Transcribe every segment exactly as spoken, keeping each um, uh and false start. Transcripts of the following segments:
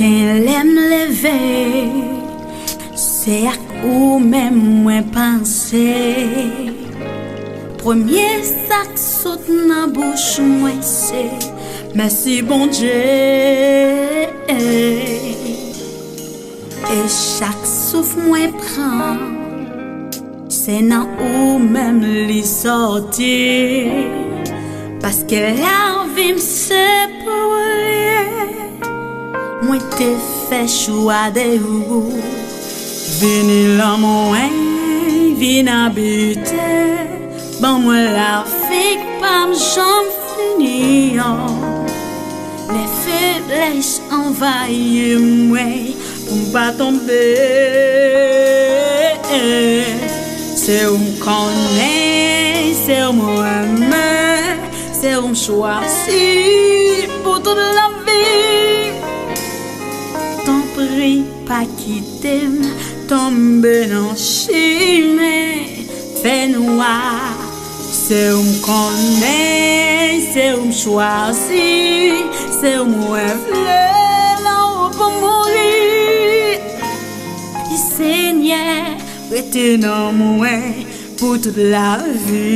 Maten lè m leve, se ak ou menm mwen panse. Premye sa k sot nan bouch mwen se mèsi Bondye. E chak souf mwen pran, se nan ou menm li sòti. Paske lavi m se pou ou li ye. Mwen te fè chwa de ou. Vini nan mwen, vin abite. Ban mwen lavi k pa m janm fini an. Lè feblès anvayi mwen, pou m pa tonbe. Se ou m konnen, se ou m renmen, se ou m chwazi pou tout lavi. Tanpri, pa kite m tonbe nan chimen fènwa. Se ou m konnen, se ou m chwazi, se ou mwen vle nan ou pou mouri. Senyè, rete nan mwen pou tout lavi.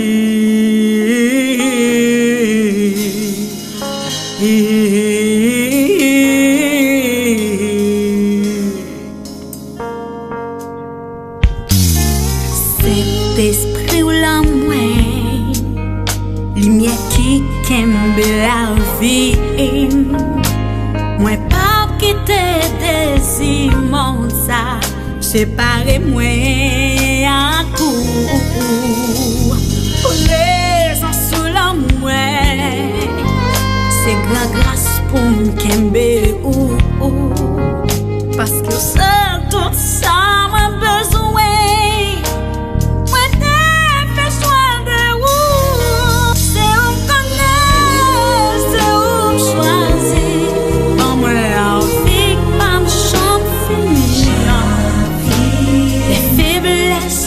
Sentespri w lan mwen, limyè ki kenbe lavi m. Mwen p ap kite dezi mond sa separe mwen ak ou. Prezans ou lan mwen, se gran gras pou m kenbe ou. Paske w se tout sa mwen bezwen. Mwen te fè chwa de ou. Se ou m konnen, se ou m chwazi. Ban mwen lavi k pa m janm fini an. Lè feblès